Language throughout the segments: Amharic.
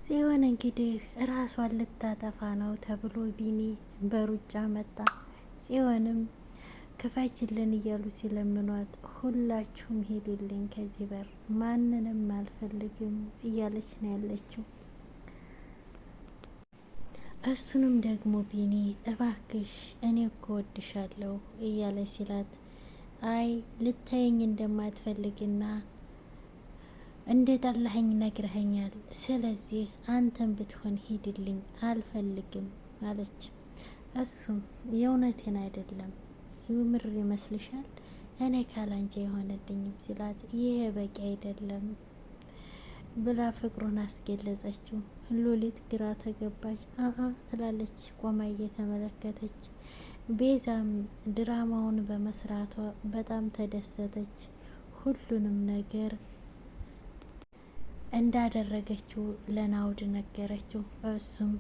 ጽዮን እንግዲህ ራሷን ልታጠፋ ነው ተብሎ ቢኒ በሩጫ መጣ። ጽዮንም ክፈችልን እያሉ ሲለምኗት ሁላችሁም ሄዱልኝ ከዚህ በር ማንንም አልፈልግም እያለች ነው ያለችው። እሱንም ደግሞ ቢኒ እባክሽ እኔ እኮ ወድሻለሁ እያለ ሲላት አይ ልታየኝ እንደማትፈልግና እንደ ጠላኸኝ ነግረኸኛል። ስለዚህ አንተን ብትሆን ሂድልኝ አልፈልግም አለች። እሱም የእውነቴን አይደለም የምር ይመስልሻል? እኔ ካላንቺ የሆነልኝም ሲላት ይሄ በቂ አይደለም ብላ ፍቅሩን አስገለጸችው። ሉሊት ግራ ተገባች። አአ ትላለች ቆማ እየተመለከተች። ቤዛም ድራማውን በመስራቷ በጣም ተደሰተች። ሁሉንም ነገር እንዳደረገችው ለናውድ ነገረችው። እሱም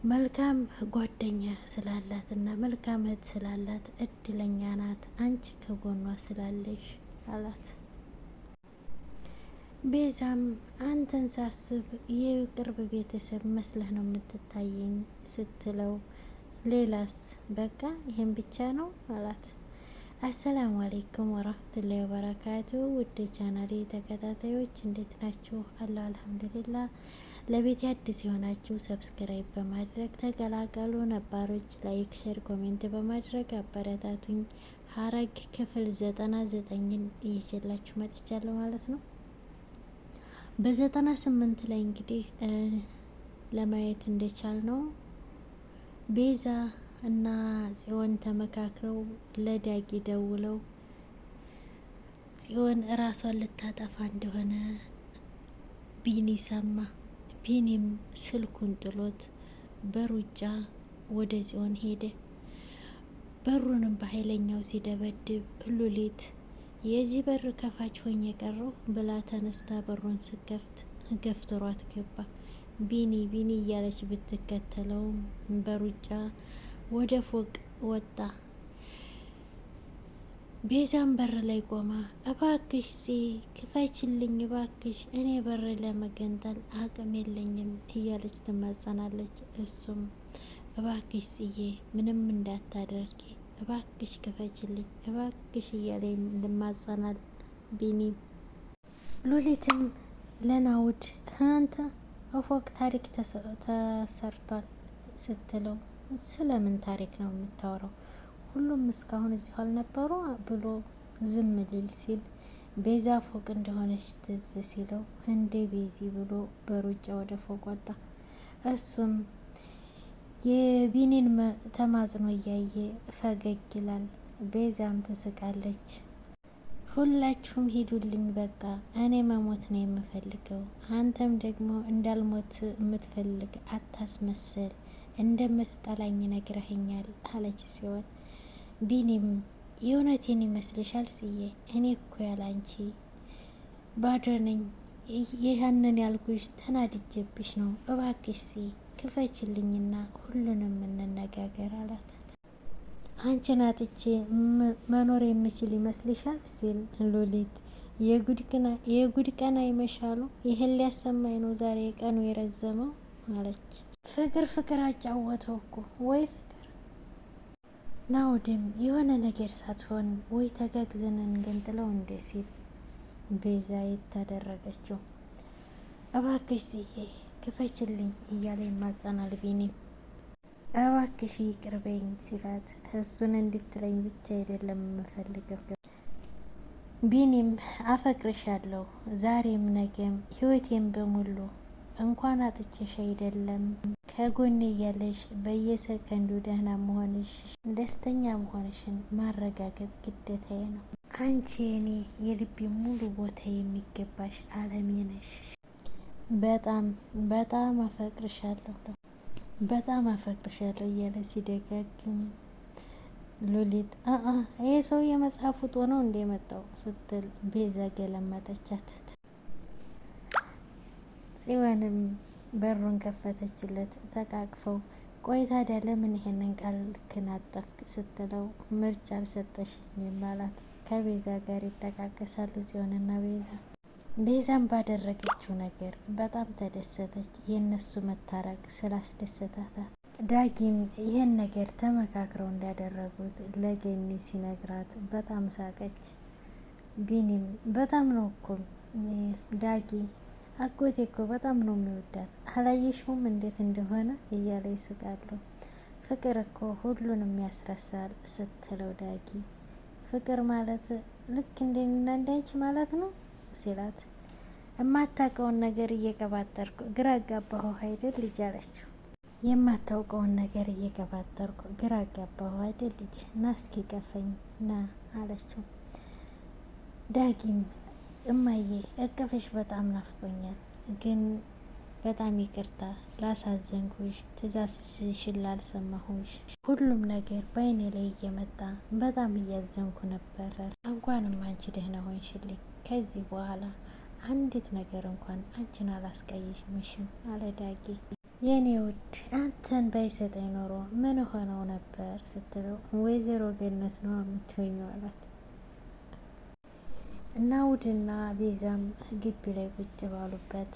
መልካም ጓደኛ ስላላት እና መልካም እህት ስላላት እድለኛ ናት፣ አንቺ ከጎኗ ስላለሽ አላት። ቤዛም አንተን ሳስብ የቅርብ ቤተሰብ መስለህ ነው የምትታየኝ ስትለው፣ ሌላስ በቃ ይህን ብቻ ነው አላት። አሰላሙ አሌይኩም ወራህመቱላሂ ወበረካቱ ውድ ቻናሌ ተከታታዮች እንዴት ናችሁ? አለሁ አልሐምዱሊላ። ለቤት አዲስ የሆናችሁ subscribe በማድረግ ተቀላቀሉ። ነባሮች like፣ share፣ comment በማድረግ አበረታቱኝ። ሀረግ ክፍል 99ን ይዤላችሁ መጥቻለሁ ማለት ነው። በ98 ላይ እንግዲህ ለማየት እንደቻል ነው ቤዛ እና ጽዮን ተመካክረው ለዳጊ ደውለው ጽዮን እራሷን ልታጠፋ እንደሆነ ቢኒ ሰማ። ቢኒም ስልኩን ጥሎት በሩጫ ወደ ጽዮን ሄደ። በሩንም በኃይለኛው ሲደበድብ ሉሊት የዚህ በር ከፋች ሆኜ የቀረው ብላ ተነስታ በሩን ስከፍት ገፍትሯት ገባ። ቢኒ ቢኒ እያለች ብትከተለውም በሩጫ ወደ ፎቅ ወጣ። ቤዛም በር ላይ ቆማ እባክሽ ሲ ክፈችልኝ፣ እባክሽ እኔ በር ለመገንጠል አቅም የለኝም እያለች ትማጸናለች። እሱም እባክሽ ጽዬ ምንም እንዳታደርጊ፣ እባክሽ ክፈችልኝ፣ እባክሽ እያለ ይማጸናል ቢኒ። ሉሊትም ለናውድ አንተ እፎቅ ታሪክ ተሰርቷል ስትለው ስለምን ታሪክ ነው የምታወራው? ሁሉም እስካሁን እዚሁ አልነበሩ ብሎ ዝም ሊል ሲል ቤዛ ፎቅ እንደሆነች ትዝ ሲለው እንዴ ቤዚ ብሎ በሩጫ ወደ ፎቅ ወጣ። እሱም የቢኒን ተማጽኖ እያየ ፈገግ ይላል። ቤዛም ትስቃለች። ሁላችሁም ሂዱልኝ፣ በቃ እኔ መሞት ነው የምፈልገው። አንተም ደግሞ እንዳልሞት የምትፈልግ አታስመስል እንደምትጠላኝ ነግረኸኛል አለች ሲሆን ቢኒም የእውነቴን ይመስልሻል ጽዬ? እኔ እኮ ያላንቺ ባዶ ነኝ። ይህንን ያልኩሽ ተናድጄብሽ ነው። እባክሽ ሲ ክፈችልኝና ሁሉንም እንነጋገር አላት። አንቺን አጥቼ መኖር የምችል ይመስልሻል? ሲል ሉሊት የጉድ ቀን አይመሻሉ። ይህን ሊያሰማኝ ነው ዛሬ ቀኑ የረዘመው አለች። ፍቅር ፍቅር አጫወተው እኮ ወይ ፍቅር ናውድም የሆነ ነገር ሳትሆን ወይ ተጋግዘን እንገንጥለው እንዴ ሲል ቤዛ የታደረገችው እባክሽ ጽዬ ክፈችልኝ እያለ ይማጸናል ቢኒ። እባክሽ ይቅርበኝ ሲላት እሱን እንድትለኝ ብቻ አይደለም የምፈልገው ቢኒም አፈቅርሻለሁ ዛሬም ነገም ህይወቴም በሙሉ እንኳን አጥቼሽ አይደለም ከጎኔ እያለሽ በየሰከንዱ ደህና መሆንሽ ደስተኛ መሆንሽን ማረጋገጥ ግዴታዬ ነው። አንቺ የኔ የልቤ ሙሉ ቦታ የሚገባሽ አለሜ ነሽ። በጣም በጣም አፈቅርሻለሁ በጣም አፈቅርሻለሁ እያለ ሲደጋግም ሉሊት አአ ይሄ ሰው የመጽሐፍ ውጦ ነው እንደ መጣው ስትል ቤዛ ገለመጠቻት። ጽዮንም በሩን ከፈተችለት። ተቃቅፈው ቆይ ታዲያ ለምን ይሄንን ቃል ክናጠፍክ ስትለው ምርጫ አልሰጠሽኝም አላት። ከቤዛ ጋር ይጠቃቀሳሉ ጽዮንና ቤዛ። ቤዛም ባደረገችው ነገር በጣም ተደሰተች። የእነሱ መታረቅ ስላስደሰታት ዳጊም ይህን ነገር ተመካክረው እንዳደረጉት ለገኒ ሲነግራት በጣም ሳቀች። ቢኒም በጣም ነው እኮ ዳጊ አጎቴ እኮ በጣም ነው የሚወዳት አላየሽውም እንዴት እንደሆነ እያለ ይስቃሉ። ፍቅር እኮ ሁሉንም ያስረሳል ስትለው ዳጊ ፍቅር ማለት ልክ እንደኔና እንዳንቺ ማለት ነው ሲላት የማታውቀውን ነገር እየቀባጠርኩ ግራ አጋባሁ አይደል ልጅ አለችው። የማታውቀውን ነገር እየቀባጠርኩ ግራ አጋባሁ አይደል ልጅ፣ ና እስኪ ቀፈኝ ና አለችው። ዳጊም እማዬ እቅፍሽ በጣም ናፍቆኛል፣ ግን በጣም ይቅርታ ላሳዘንኩሽ፣ ትእዛዝሽን ላልሰማሁሽ፣ ሁሉም ነገር በአይኔ ላይ እየመጣ በጣም እያዘንኩ ነበር። እንኳንም አንቺ ደህና ሆንሽልኝ። ከዚህ በኋላ አንዲት ነገር እንኳን አንቺን አላስቀይምሽም አለ ዳጊ። የኔ ውድ አንተን ባይሰጠኝ ኖሮ ምን ሆነው ነበር ስትለው ወይዘሮ ገነት ነው የምትሆኘው አላት። ናውድና ቤዛም ግቢ ላይ ቁጭ ባሉበት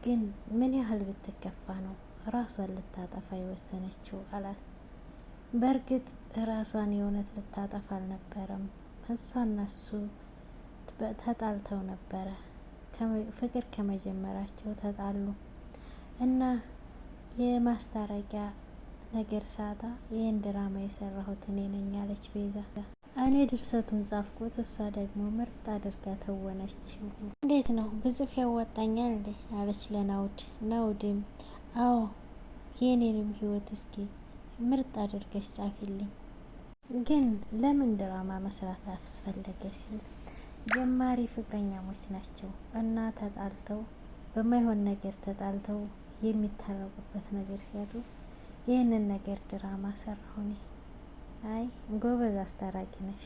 ግን ምን ያህል ብትከፋ ነው ራሷን ልታጠፋ የወሰነችው አላት። በእርግጥ ራሷን የእውነት ልታጠፋ አልነበረም። እሷና እሱ ተጣልተው ነበረ። ፍቅር ከመጀመራቸው ተጣሉ እና የማስታረቂያ ነገር ሳጣ ይህን ድራማ የሰራሁት እኔ ነኝ አለች ቤዛ። እኔ ድርሰቱን ጻፍኩት፣ እሷ ደግሞ ምርጥ አድርጋ ተወነች። እንዴት ነው ብጽፍ ያዋጣኛል እንዴ አለች ለናውድ። ናውድም አዎ የኔንም ህይወት እስኪ ምርጥ አድርገሽ ጻፊልኝ፣ ግን ለምን ድራማ መስራት አስፈለገ ሲል ጀማሪ ፍቅረኛሞች ናቸው እና ተጣልተው በማይሆን ነገር ተጣልተው የሚታረቁበት ነገር ሲያጡ ይህንን ነገር ድራማ ሰራሁ እኔ። አይ ጎበዝ አስታራቂ ነሽ።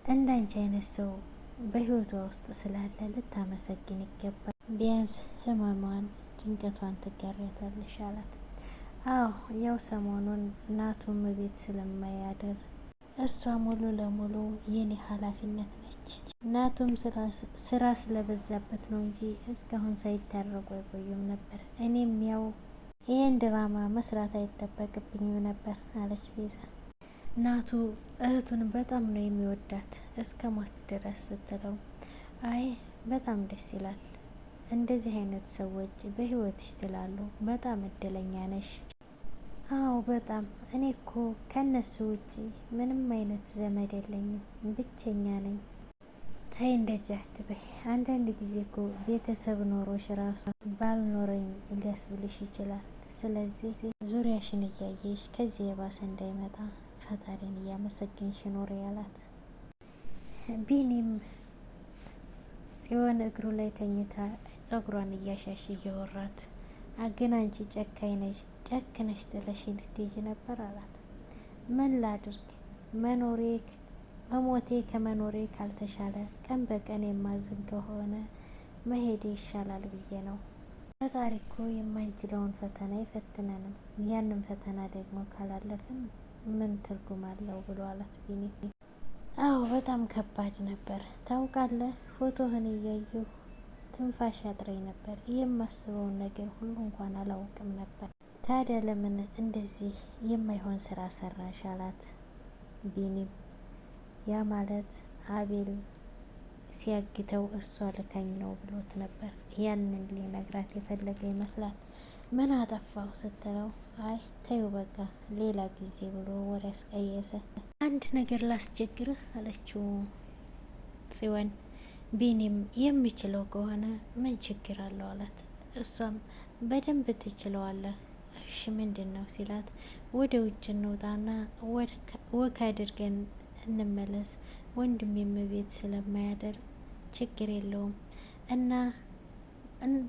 እንዳንቺ አይነት ሰው በህይወቷ ውስጥ ስላለ ልታመሰግን ይገባል። ቢያንስ ህመሟን፣ ጭንቀቷን ትጋሪያታለሽ አላት። አዎ ያው ሰሞኑን ናቱም ቤት ስለማያደር እሷ ሙሉ ለሙሉ የኔ ኃላፊነት ነች። ናቱም ስራ ስለበዛበት ነው እንጂ እስካሁን ሳይታረቁ አይቆዩም ነበር። እኔም ያው ይህን ድራማ መስራት አይጠበቅብኝም ነበር አለች ቤዛ። ናቱ እህቱን በጣም ነው የሚወዳት እስከ ሞት ድረስ ስትለው፣ አይ በጣም ደስ ይላል እንደዚህ አይነት ሰዎች በህይወትሽ ስላሉ በጣም እድለኛ ነሽ። አዎ በጣም እኔ እኮ ከእነሱ ውጪ ምንም አይነት ዘመድ የለኝም፣ ብቸኛ ነኝ። ተይ እንደዚህ አትበይ። አንዳንድ ጊዜ እኮ ቤተሰብ ኖሮሽ ራሱ ባልኖረኝ ሊያስብልሽ ይችላል። ስለዚህ ዙሪያሽን እያየሽ ከዚህ የባሰ እንዳይመጣ ፈጣሪን እያመሰገንሽ ኖሪ ያላት። ቢኒም ጽዮን እግሩ ላይ ተኝታ ጸጉሯን እያሻሽ እያወራት ግን አንቺ ጨካኝ ነሽ፣ ጨክነሽ ጥለሽ ልትሄጂ ነበር አላት። ምን ላድርግ መኖሬ መሞቴ ከመኖሬ ካልተሻለ ቀን በቀን የማዝን ከሆነ መሄዴ ይሻላል ብዬ ነው። ፈጣሪ እኮ የማንችለውን ፈተና አይፈትነንም። ያንን ፈተና ደግሞ ካላለፍን ምን ትርጉም አለው ብሎ አላት ቢኒ። አዎ በጣም ከባድ ነበር ታውቃለህ። ፎቶህን እያየሁ ትንፋሽ ያጥረኝ ነበር። የማስበውን ነገር ሁሉ እንኳን አላውቅም ነበር። ታዲያ ለምን እንደዚህ የማይሆን ስራ ሰራሽ? አላት ቢኒም። ያ ማለት አቤል ሲያግተው እሷ ልካኝ ነው ብሎት ነበር። ያንን ሊነግራት የፈለገ ይመስላል። ምን አጠፋሁ ስትለው አይ ተይው በቃ ሌላ ጊዜ ብሎ ወሬ አስቀየሰ። አንድ ነገር ላስቸግርህ አለችው ጽዮን። ቢኒም የሚችለው ከሆነ ምን ችግር አለው አላት። እሷም በደንብ ትችለዋለህ። እሺ ምንድን ነው ሲላት፣ ወደ ውጭ እንውጣና walk አድርገን እንመለስ፣ ወንድሜም ቤት ስለማያደር ችግር የለውም እና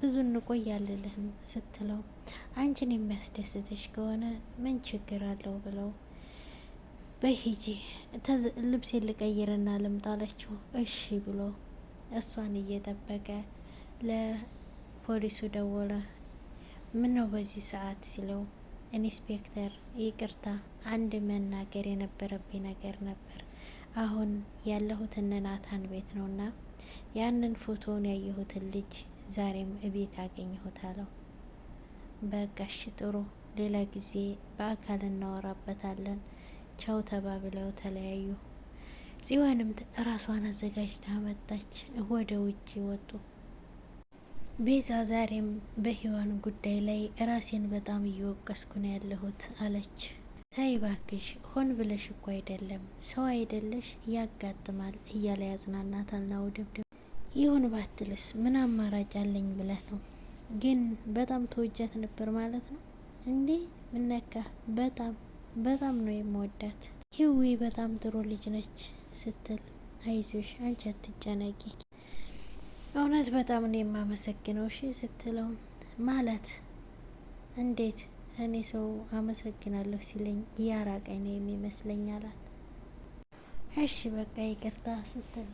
ብዙ እንቆይ አልልህም ስትለው፣ አንቺን የሚያስደስትሽ ከሆነ ምን ችግር አለው ብለው በሂጂ ልብሴን ልቀይርና ልምጣ አለችው። እሺ ብሎ እሷን እየጠበቀ ለፖሊሱ ደወለ። ምን ነው በዚህ ሰዓት ሲለው፣ ኢንስፔክተር ይቅርታ፣ አንድ መናገር የነበረብኝ ነገር ነበር። አሁን ያለሁት እነ ናታን ቤት ነውና ያንን ፎቶውን ያየሁትን ልጅ ዛሬም እቤት አገኘሁት አለው። በቃ እሺ ጥሩ፣ ሌላ ጊዜ በአካል እናወራበታለን፣ ቻው ተባብለው ተለያዩ። ጽዮንም ራሷን አዘጋጅታ መጣች። ወደ ውጭ ወጡ። ቤዛ ዛሬም በሔዋን ጉዳይ ላይ ራሴን በጣም እየወቀስኩ ነው ያለሁት አለች። ተይ እባክሽ ሆን ብለሽ እኮ አይደለም ሰው አይደለሽ ያጋጥማል እያለ ያጽናናታል። ናውድም ይሁን ባትልስ ምን አማራጭ አለኝ ብለህ ነው? ግን በጣም ተወጃት ነበር ማለት ነው እንዴ? ምነካ? በጣም በጣም ነው የምወዳት። ህዊ በጣም ጥሩ ልጅ ነች ስትል አይዞሽ አንቺ አትጨነቂ እውነት በጣም ነው የማመሰግነው እሺ ስትለው ማለት እንዴት እኔ ሰው አመሰግናለሁ ሲለኝ እያራቀኝ ነው የሚመስለኝ አላት። እሺ በቃ ይቅርታ ስትል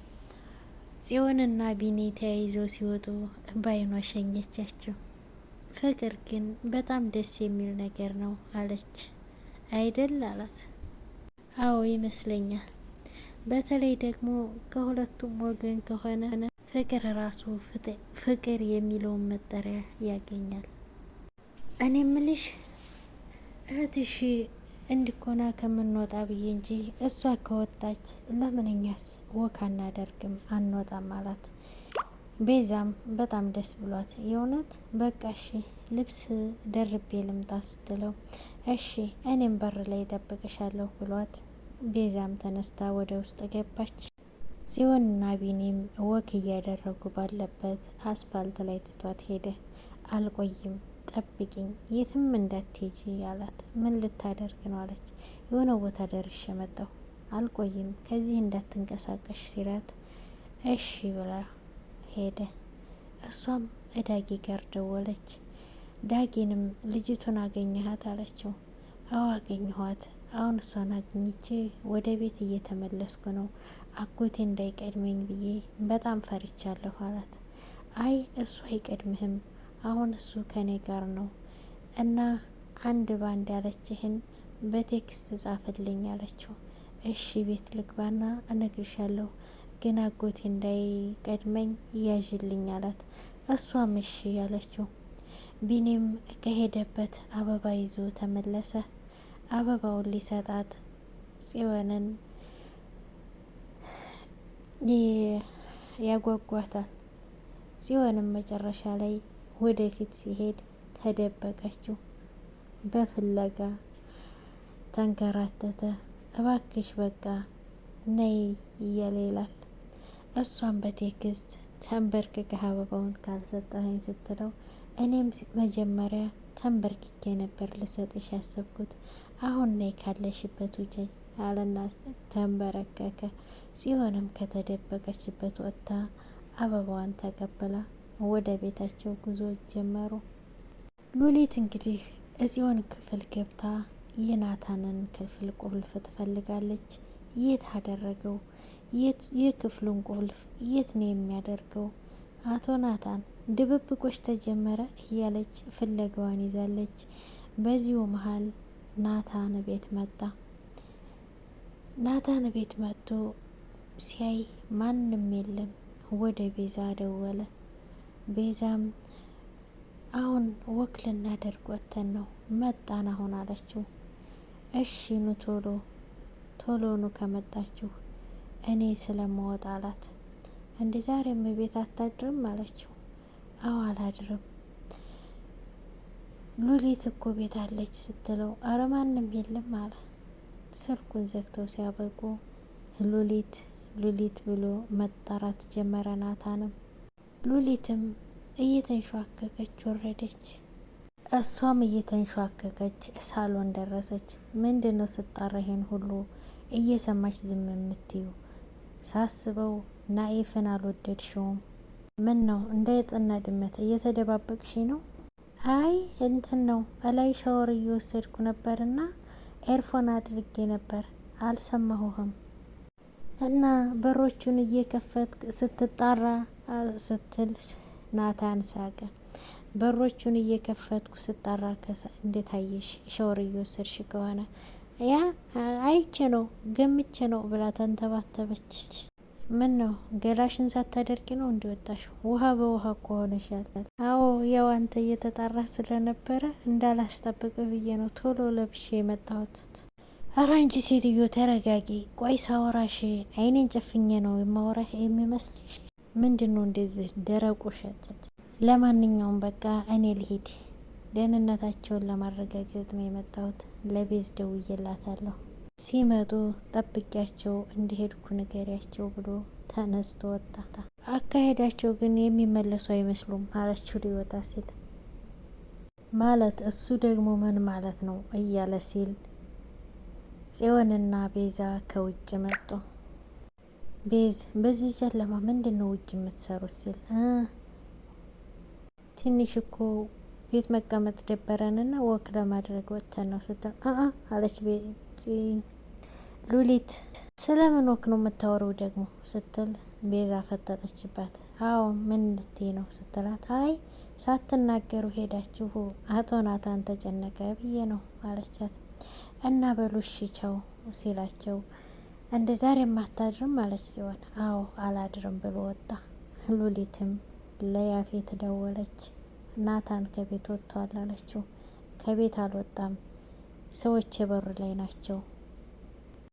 ጽዮንና ቢኒ ተያይዘው ሲወጡ ባይኗ ሸኘቻቸው። ፍቅር ግን በጣም ደስ የሚል ነገር ነው አለች። አይደል አላት። አዎ ይመስለኛል። በተለይ ደግሞ ከሁለቱም ወገን ከሆነ ፍቅር ራሱ ፍቅር የሚለውን መጠሪያ ያገኛል። እኔ ምልሽ እህትሽ እንድኮና ከምንወጣ ብዬ እንጂ እሷ ከወጣች ለምንኛስ walk አናደርግም አንወጣም አላት። ቤዛም በጣም ደስ ብሏት የእውነት በቃ እሺ ልብስ ደርቤ ልምጣ ስትለው እሺ እኔም በር ላይ እጠብቅሻለሁ ብሏት ቤዛም ተነስታ ወደ ውስጥ ገባች። ጽዮንና ቢኒም walk እያደረጉ ባለበት አስፋልት ላይ ትቷት ሄደ። አልቆይም ጠብቂኝ፣ የትም እንዳትሄጂ አላት። ምን ልታደርግ ነው አለች። የሆነ ቦታ ደርሼ መጣሁ፣ አልቆይም፣ ከዚህ እንዳትንቀሳቀሽ ሲላት እሺ ብላ ሄደ። እሷም እዳጊ ጋር ደወለች። ዳጊንም ልጅቱን አገኘሃት አለችው። አዎ አገኘኋት። አሁን እሷን አግኝቼ ወደ ቤት እየተመለስኩ ነው። አጎቴ እንዳይቀድመኝ ብዬ በጣም ፈርቻለሁ አላት። አይ እሱ አይቀድምህም፣ አሁን እሱ ከኔ ጋር ነው እና አንድ ባንድ ያለችህን በ text ጻፍልኝ አለችው። እሺ ቤት ልግባና እነግርሻለሁ፣ ግን አጎቴ እንዳይቀድመኝ ያዥልኝ አላት። እሷም እሺ አለችው። ቢኒም ከሄደበት አበባ ይዞ ተመለሰ። አበባውን ሊሰጣት ጽዮንን ያጓጓታል። ጽዮንም መጨረሻ ላይ ወደፊት ሲሄድ ተደበቀችው። በፍለጋ ተንከራተተ። እባክሽ በቃ ነይ እያለ ይላል። እሷም በ text ተንበርክከህ አበባውን ካልሰጠኸኝ ስትለው እኔም መጀመሪያ ተንበርክኬ ነበር ልሰጥሽ ያሰብኩት፣ አሁን ነይ ካለሽበት ውጪ አለና ተንበረከከ። ጽዮንም ከተደበቀችበት ወጥታ አበባዋን ተቀብላ ወደ ቤታቸው ጉዞ ጀመሩ። ሉሊት እንግዲህ እጽዮን ክፍል ገብታ የናታንን ክፍል ቁልፍ ትፈልጋለች። የት አደረገው? የክፍሉን ቁልፍ የት ነው የሚያደርገው? አቶ ናታን ድብብቆች ተጀመረ እያለች ፍለጋዋን ይዛለች። በዚሁ መሀል ናታን ቤት መጣ። ናታን ቤት መጥቶ ሲያይ ማንም የለም። ወደ ቤዛ ደወለ። ቤዛም አሁን walk ልናደርግ ወጥተን ነው መጣን አሁን አለችው። እሺ ኑ ቶሎ ቶሎ ኑ ከመጣችሁ እኔ ስለምወጣ አላት። እንደ ዛሬም ቤት አታድርም አለችው። አዎ አላድርም ሉሊት እኮ ቤት አለች ስትለው አረ ማንም የለም አለ። ስልኩን ዘግተው ሲያበቁ ሉሊት ሉሊት ብሎ መጣራት ጀመረ ናታንም። ሉሊትም እየተንሸዋከከች ወረደች። እሷም እየተንሸዋከከች ሳሎን ደረሰች። ምንድን ነው ስጣራ ይሄን ሁሉ እየሰማች ዝም የምትዩ? ሳስበው ናኤፍን አልወደድሽውም። ምን ነው እንደ የጠና ድመት እየተደባበቅሽ ነው? አይ እንትን ነው እላይ ሻወር እየወሰድኩ ነበርና earphone አድርጌ ነበር አልሰማሁህም። እና በሮቹን እየከፈትክ ስትጣራ ስትል ናታን ሳቀ። በሮቹን እየከፈትኩ ስጣራ እንዴት አየሽ? ሻወር እየወሰድሽ ከሆነ ያ አይቼ ነው ገምቼ ነው ብላ ተንተባተበች። ምን ነው ገላሽን ሳታደርቂ ነው እንዲወጣሽ? ውሃ በውሃ እኮ ሆነሻል። አዎ ያው አንተ እየተጣራ ስለነበረ እንዳላስጠብቅ ብዬ ነው ቶሎ ለብሼ የመጣሁት። ኧረ አንቺ ሴትዮ ተረጋጊ። ቆይ ሳወራሽ አይኔን ጨፍኜ ነው የማወራሽ የሚመስልሽ? ምንድን ነው እንደዚህ ደረቅ ውሸት? ለማንኛውም በቃ እኔ ልሂድ። ደህንነታቸውን ለማረጋገጥ ነው የመጣሁት። ለቤዝ ደውዬላታለሁ። ሲመጡ ጠብቂያቸው እንደሄድኩ ንገሪያቸው ብሎ ተነስቶ ወጣ። አካሄዳቸው ግን የሚመለሱ አይመስሉም አለችው ሊወጣ ሲል። ማለት እሱ ደግሞ ምን ማለት ነው እያለ ሲል ጽዮንና ቤዛ ከውጭ መጡ። ቤዝ በዚህ ጨለማ ምንድን ነው ውጭ የምትሰሩት ሲል ትንሽ እኮ ቤት መቀመጥ ደበረንና walk ለማድረግ ወጥተን ነው ስትል አ አለች ሉሊት። ስለምን walk ነው የምታወሪው ደግሞ ስትል ቤዛ ፈጠጠችባት። አዎ ምን ልትይ ነው ስትላት፣ አይ ሳትናገሩ ሄዳችሁ አቶ ናታን ተጨነቀ ብዬ ነው አለቻት። እና በሉ እሺ ቻው ሲላቸው እንደ ዛሬ አታድርም አለች ሲሆን፣ አዎ አላድርም ብሎ ወጣ። ሉሊትም ለያፌት ደወለች። ናታን ከቤት ወጥቷል አለችው። ከቤት አልወጣም፣ ሰዎች የበሩ ላይ ናቸው።